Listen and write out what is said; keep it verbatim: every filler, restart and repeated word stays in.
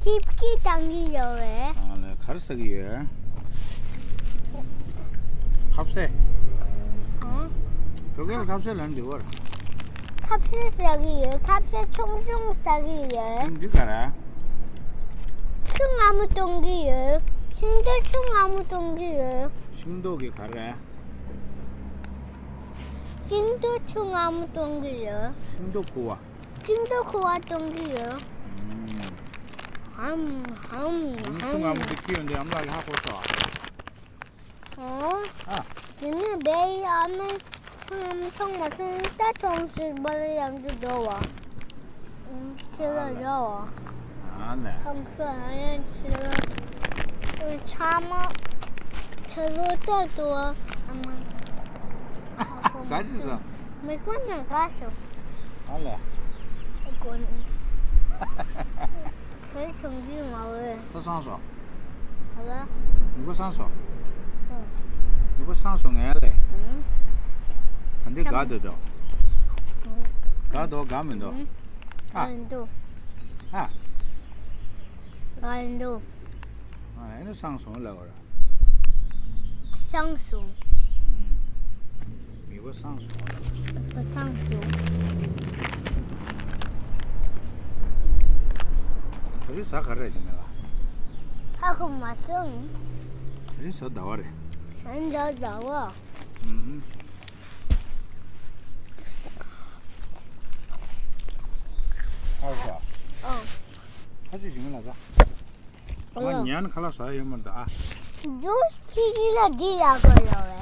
ཐིབ་ཀི་བཏང་གི་ཡོད་བས། ཨ་ལས། ག་རེ་ཟ་གི་ཡོད། ཁ་ཟས། ཨང་། བོད་སྐད་ལ་ཁ་ཟས་ལབ་འདི་བར། ཁ་ཟས་ཟ་གི་ཡོད། ཁ་ཟས་ཆུང་ཆུང་ཟ་གི་ཡོད། འདི་ག་རེ། ཆུ་མངར་མོ་འཐུང་གི་ཡོད། ཤིང་ཏོག་ཆུ་མངར་མོ་འཐུང་གི་ཡོད། ཤིང་ཏོག་གི་ག་རེ། ཤིང་ཏོག་ཆུ་མངར་མོ་འཐུང་གི་ཡོད། ཤིང་ཏོག་ཁུ་བ། ཤིང་ཏོག་ཁུ་བ་འཐུང་གི་ཡོད། ཨམ་ཨམ་ཨམ། ཆུ་མངར་མོ་དེ་ཁྱི་ཡོང་དུས་ཨ་མ་ལགས་ཀྱིས་ཧ་གོ་སོང་། ཨོ། ཨ། དེ་ནས་བལ་ཡུལ་ཨ་མས་ཐོང་ཐོང་མ་སོང་། ད་ཐོང་ཟེར་བ་ལ་ཡང་འགྲོ་བ། ཁྱེད་ལ་ར་བ། ཨ་ལས། ཐོང་ས་ཨ་ཡང་ཁྱེད་ལ། ཕྱགས་མ་ཁྱེད་ལོ་ཏོག་ཏོ་ཨ་མ། ག་ཅི་ཟ། མི་ཁོ་ན་དགའ་སོང་། ཨ་ལས། ཁོ་ན། ཁྱེད་ཆུང་གི་མ་འོས། ད་སངས་སོང་། ཨ་ལ། ནུ་བོ་སངས་སོང་། ཨ། ནུ་བོ་སངས་སོང་ངས་ལས། ཨ། ད་འདི་དགའ་འདོད་འགྲོ། དགའ་འདོད་དགའ་མི་འདོད། ཨ། དགའ་འདོད། ཨ། དགའ་འདོད། ཨ་ནི་སངས་སོང་ལབ་པ་རེད། སངས་སོང་། ཨུམ། མི་བ་སངས་སོང་། བ་སངས་སོང་། དེ་རིང་གཟའ་ག་རེ་རེད་དེ་ནས་ལ། ཧ་གོ་མ་སོང་། དེ་རིང་གཟའ་ཟླ་བ་རེད། གཟའ་ཟླ་བ། ཨུམ། ཧ་གོ་ས། ཨང་། ཁ་ཆུ་ཞིག་མིན་ལ་ད། ང་ཉན་ཁ་ལག་ཟ་ཡོད་མ་འདུག་ཨ། ཇུས་ཕི་གི་ལ་འདི་ཡག་པོ་ཡོད་